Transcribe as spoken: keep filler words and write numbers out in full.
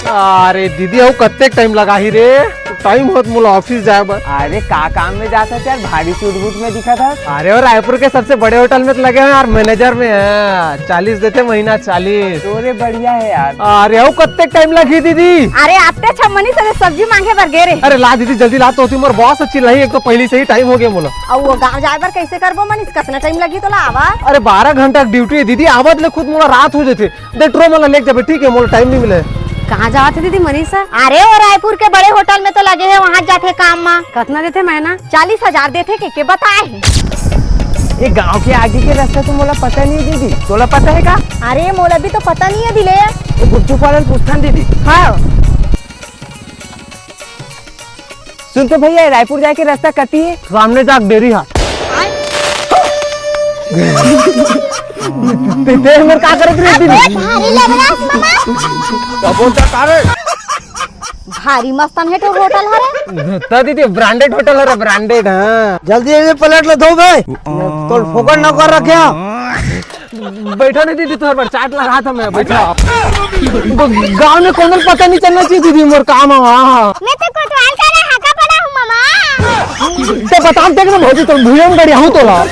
अरे दीदी, अउ कतेक टाइम लगाही रे? टाइम होत मोला ऑफिस जाए बर। अरे का काम में जात हस यार, भारी सूट बूट में दिखत हस। अरे, वो रायपुर के सबसे बड़े होटल में तो लगे हंव यार, मैनेजर में। हाँ, चालीस देथे महीना, चालीस। तोरे बढ़िया हे यार। अरे, अउ कतेक टाइम लगही दीदी? अरे, आते छह मनी से सब्जी मांगे बर गे रे। अरे ला दीदी, जल्दी ला तो, तोर बॉस अच्छी नहीं, एक तो पहली से ही टाइम हो गया मोला। अउ वो गांव जाए बर कैसे करबो मनीष, कतना टाइम लगही तोला आवा? अरे, बारह घंटा ड्यूटी हे दीदी, आवत ले खुद मोला रात हो जाथे। दे ट्रो, मोला लेके जाबे, ठीक हे, मोला टाइम नहीं मिले। कहाँ जात हे दीदी मनीषा? अरे, वो रायपुर के बड़े होटल में तो लगे हे, वहाँ जाथे काम मा। कतना देथे महीना? चालीस हजार देथे के, के बताए हे। ये गांव के आगे के रास्ता तो मोला पता नहीं हे दीदी, तोला पता हे का? अरे, मोला भी तो पता नहीं हे दिले। ये गुपचुप वाला ल पूछथन दीदी। हाँ। सुन तो भैया, रायपुर जाए के रास्ता कती हे? सामने जाके डेरी हा। ते, ते हमर का करत रहे दीदी? भारी लग रहा है मामा। भारी मस्तन हे तो होटल हरे। त दीदी, ब्रांडेड होटल हरे, ब्रांडेड। हाँ, जल्दी ये प्लेट ला धो बे, तोर फोकट न कर रखे। बैठा नहीं दीदी, तोहर बर चाट लगा था मैं, बैठा। गांव में कोनो ल पता नहीं चलना चाहिए दीदी, मोर काम हे वहाँ। मैं तो कोतवाल का रहा, हाका पड़ा हूँ मामा। तो बता देख ना भौजी, तो भूयम गड़िया हूँ तोला।